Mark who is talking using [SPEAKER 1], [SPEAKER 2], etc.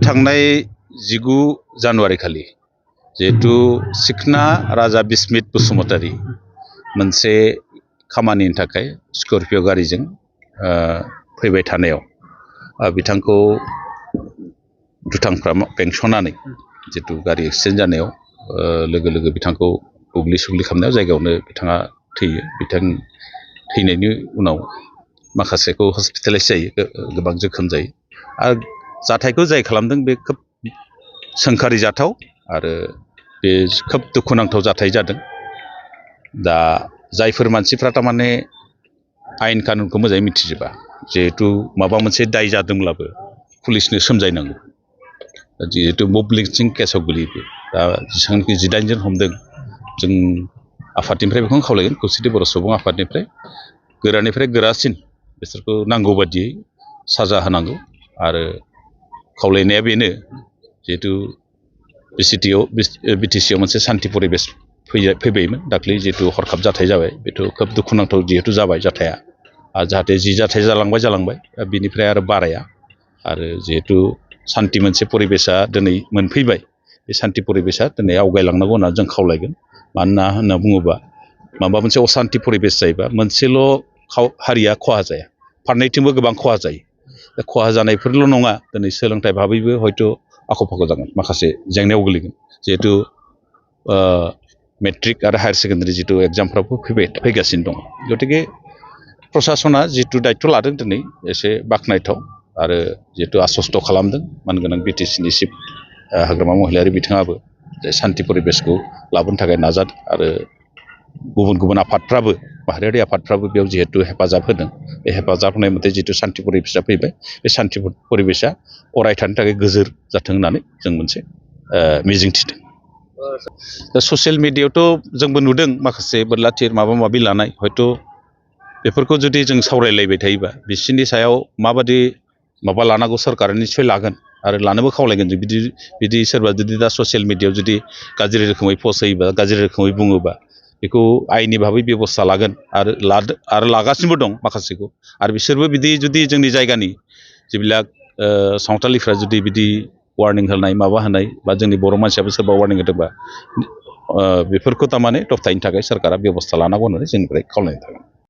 [SPEAKER 1] थांनाय 19 जानुवारि खालि जिहेतु सिखना राजा बिस्मित बसुमतारी मोनसे खामानिनि थाखाय स्कर्पिय' गारिजों फैबाय थानायाव बिथांखौ दुथांफ्रा बेंसनानै जितु गारि एक्सिडेन्ट जानायाव लोगो लोगो बिथांखौ बुग्लि सुग्लि खालामनायाव जायगायावनो बिथाङा थैयो। बिथां थैनायनि उनाव माखासेखौ हस्पिटालाइज जायो, गोबां जोखोम जायो। आरो जाथायखौ जाय खालामदों बे खोब सोंखारि जाथाव आरो बे खोब दुखुनांथाव जाथाय जादों। दा जायफोर मानसिफ्रा थारमाने आयेन कानुनखौ मोजाङै मिथिजोबा, जिहेतु माबा मोनसे दाय जादोंब्लाबो पुलिसनो सोमजायनांगौ। जिहेतु मब लिंचिं केसाव गोलैयो। दा जेसेबांखि 18 जन हमदों, जों आफादनिफ्राय बेखौनो खावलायगोन, खौसेथि बर' सुबुं आफादनिफ्राय गोरानिफ्राय गोरासिन बिसोरखौ नांगौ बादियै साजा होनांगौ। आरो खावलायनाया बेनो, जिहेतु बिटिसिआव मोनसे सान्थि परिबेस फैबायमोन दाख्लै, जिहेतु हरखाब जाथाय जाबाय। बेथ' खोब दुखुनांथाव जिहेतु जाबाय जाथाया। आरो जाहाथे जि जाथाय जालांबाय बिनिफ्राय आरो बाराया। आरो जिहेतु सान्थि मोनसे परिबेसा दिनै मोनफैबाय, बे सान्थि परिबेसा दिनै आवगायलांनांगौ होनना जों खावलायगोन। मानोना होनना बुङोबा माबा मोनसे असान्थि परिबेस जायोबा मोनसेल' हारिया खहा जाया, फारनैथिंबो गोबां खहा जायो। दा खहा जानायफोरल' नङा, दिनै सोलोंथाइ भाबैबो हयथ' आख' फाख' जागोन, माखासे जेंनायाव गोलैगोन। जिहेतु मेट्रिक आरो हायार सेकेन्डारि जितु एग्जामफ्राबो फैगासिनो दं। गतिके प्रसासना जितु दायथ' लादों दिनै एसे बाख्नायथाव। आरो जिहेतु आसस्त' खालामदों मानगोनां बिटिसिनि चिफ हाग्रामा महिलारि बिथाङाबो जे सान्थि परिबेसखौ लाबोनो थाखाय नाजादों। आरो गुबुन आफादफ्राबो, माहारियारि आफादफ्राबो बेयाव जिहेतु हेफाजाब होदों। बे हेफाजाब होनाय मथे जितु सान्थि परिबेसा फैबाय, बे सान्थि परिबेसा अरायथानि थाखाय गोजोर जाथों होननानै जों मोनसे मिजिंथिदों। दा ससियेल मिडियायावथ' जोंबो नुदों माखासे बोरला थिर माबा माबि लानाय। हयथ' बेफोरखौ जुदि जों सावरायलायबाय थायोबा बिसोरनि सायाव माबादि माबा लानांगौ सरकारा निस्सय लागोन आरो लानोबो खावलायगोन। जों बिदि सोरबा जुदि दा ससियेल मिडियायाव जुदि गाज्रि रोखोमै पस्ट होयोबा, गाज्रि रोखोमै बुङोबा, बेखौ आयेननि भाबै बेबस्था लागोन आरो लागासिनोबो दं माखासेखौ। आरो बिसोरबो बिदि जुदि जोंनि जायगानि जिবিলাক सावथालिफ्रा जुदि बिदि वार्निं होनाय माबा होनाय, बा जोंनि बर' मानसियाबो सोरबा वार्निं होदोंबा बेफोरखौ थारमाने दबथायनो थाखाय सोरकारा बेबस्था लानांगौ होननानै जोंनिफ्राय खावलायनाय थागोन।